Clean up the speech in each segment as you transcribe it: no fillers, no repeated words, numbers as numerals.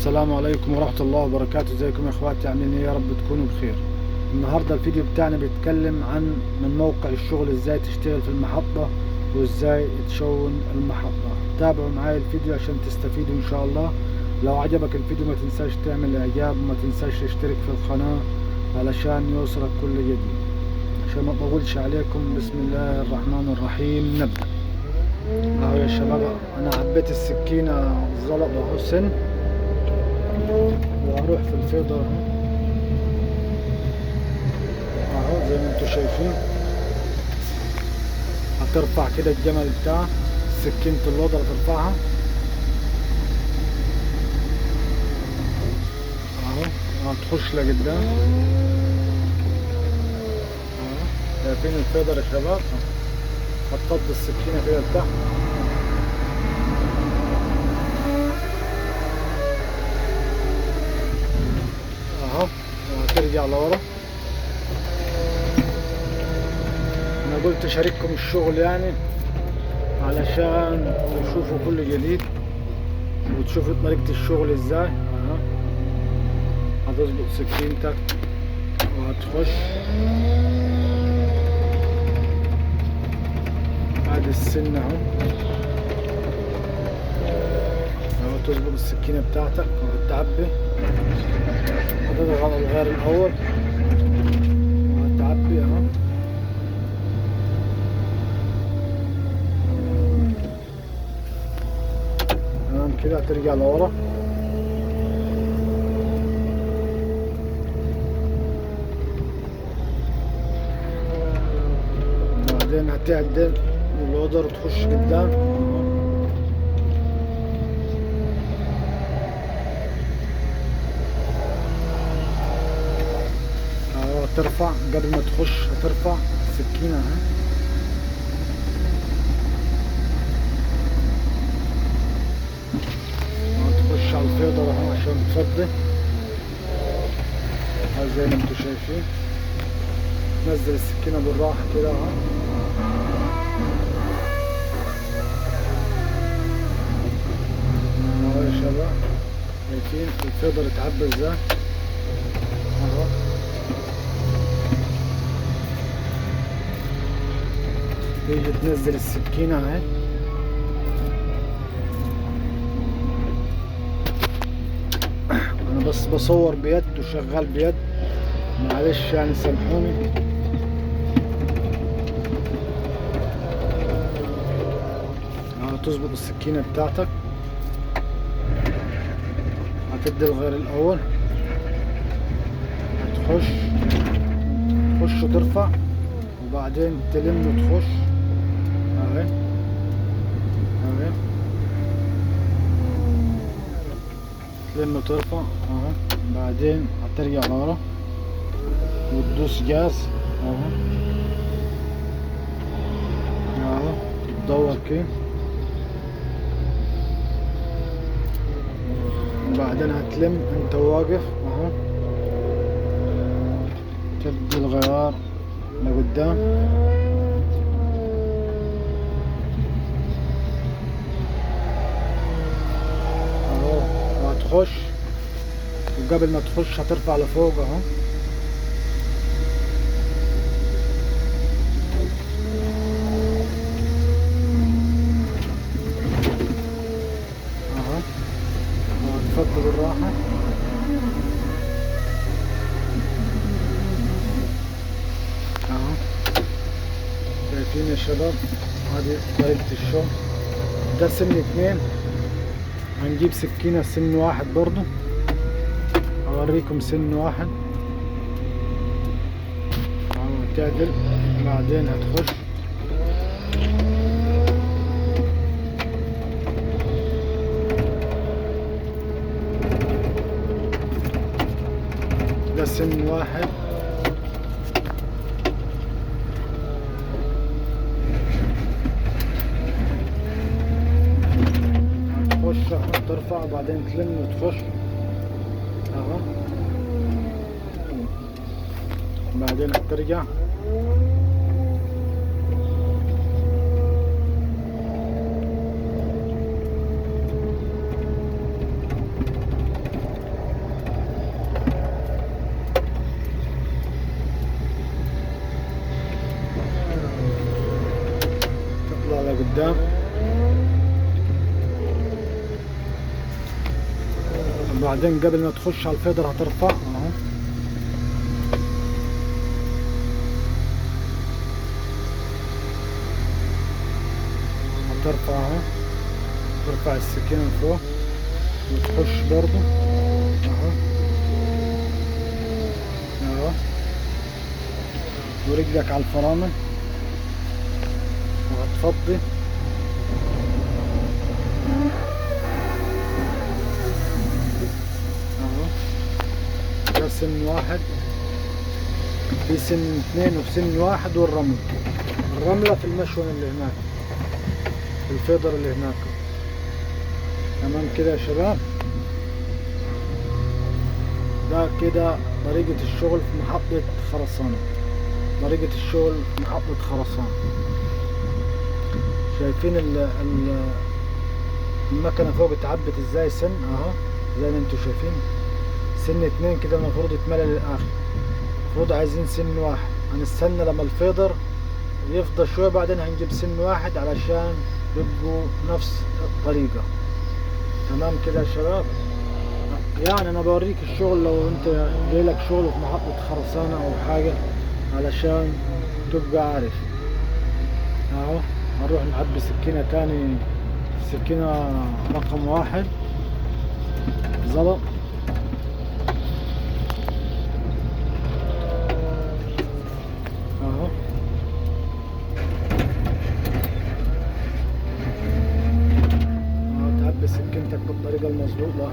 السلام عليكم ورحمة الله وبركاته. ازيكم يا اخواتي، عاملين ايه؟ يا رب تكونوا بخير. النهاردة الفيديو بتاعنا بيتكلم عن من موقع الشغل، ازاي تشتغل في المحطة وازاي تشون المحطة. تابعوا معايا الفيديو عشان تستفيدوا ان شاء الله. لو عجبك الفيديو ما تنساش تعمل اعجاب وما تنساش تشترك في القناة علشان يوصلك كل جديد. عشان ما اطولش عليكم، بسم الله الرحمن الرحيم. نبدأ اهو يا شباب. انا عبيت السكينة الزلط اهو سن، وهروح في الفيضة اهو زي ما انتم شايفين. هترفع كده الجمل بتاع سكينة اللودر، هترفعها اهو، هتخش لقدام اهو. شايفين الفيضة يا شباب؟ هتفضي السكينة كده لتحت. اهو وهترجع لورا. انا قلت اشارككم الشغل يعني علشان تشوفوا كل جديد وتشوفوا طريقة الشغل ازاي. اهو هتظبط سكينتك وهتخش. ادي السن اهو، اهو تظبط السكينة بتاعتك وهتعبي، هتضغط على الغير الاول وهتعبي اهو. تمام كده. هترجع لورا بعدين هتعدل اللودر وتخش قدام. اهو ترفع قبل ما تخش، هترفع السكينة اهي. هتخش على الفيضة اهو عشان تفضي اهو زي ما انتم شايفين. تنزل السكينة بالراحة كده اهو. اهو يا شباب، شايفين الفيضة اتعبى ازاي اهو. تيجي تنزل السكينة اهي. انا بس بصور بيد وشغال بيد، معلش يعني سامحوني. اهو تظبط السكينة بتاعتك، هتدي الغير الاول، هتخش تخش وترفع وبعدين تلم وتخش اهي اهي، تلم وترفع اهو. بعدين هترجع لورا وتدوس جاز اهو اهو، تدور كده. وبعدين هتلم انت واقف اهو، تدي الغيار لقدام. اهو وهتخش، وقبل ما تخش هترفع لفوق اهو. اهو وهتفضي بالراحة. اهو شايفين يا شباب، هذه طريقة الشغل. ده سن 2، هنجيب سكينة سن 1 برضو، اوريكم سن 1 اهو. تعدل بعدين هتخش ده سن 1. هتخش ترفع وبعدين تلم وتخش اهو. بعدين هترجع بعدين قبل ما تخش على ال feeder هترفع اهو. هترفع اهو، ترفع السكينة فوق وتخش برضو اهو اهو، ورجلك على الفرامل وهتفضي. اهو ده سن واحد، في سن 2 وفي سن 1، والرمل، الرملة في المشون اللي هناك، في الفيدر اللي هناك. تمام كده يا شباب، ده كده طريقة الشغل في محطة خرسانة، طريقة الشغل في محطة خرسانة. شايفين المكنة فوق اتعبت ازاي سن اهو، زي ما انتم شايفين سن 2 كده المفروض يتملى للاخر، المفروض عايزين سن 1. هنستنى لما الفيدر يفضى شوية بعدين هنجيب سن 1 علشان يبقوا نفس الطريقة. تمام كده يا شباب. يعني انا بوريك الشغل لو انت جايلك شغل في محطة خرسانة او حاجة علشان تبقى عارف. اهو هنروح نعبي سكينة تاني، سكينة رقم 1 زلط. اهو تعبي سكينتك بالطريقة المظبوطة اهو.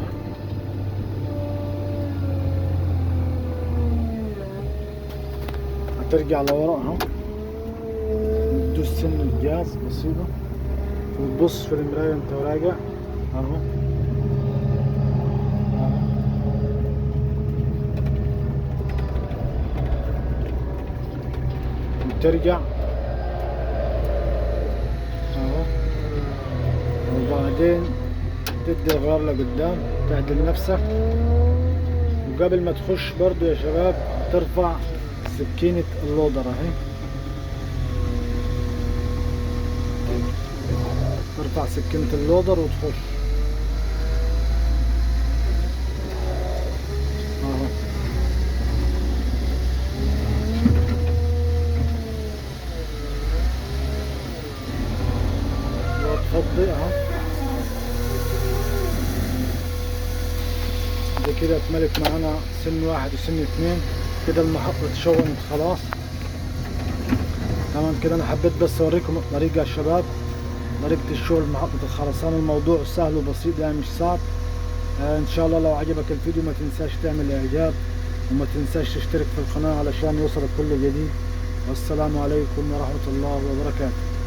هترجع لورا اهو، وتدوس سن الجاز بسيطة، وتبص في المراية انت وراجع اهو. وترجع اهو، وبعدين تدي الغيار لقدام، تعدل نفسك. وقبل ما تخش برضو يا شباب ترفع سكينة اللودر اهي، ترفع سكينة اللودر وتخش اهو. وتفضي اهو، ده كده اتملت معانا سن 1 وسن 2 كده، المحطة اتشونت خلاص. تمام كده. انا حبيت بس اوريكم الطريقة يا شباب، طريقة الشغل محطة الخرسانة. الموضوع سهل وبسيط يعني مش صعب. ان شاء الله لو عجبك الفيديو ما تنساش تعمل اعجاب، وما تنساش تشترك في القناة علشان يوصلك كل جديد. والسلام عليكم ورحمة الله وبركاته.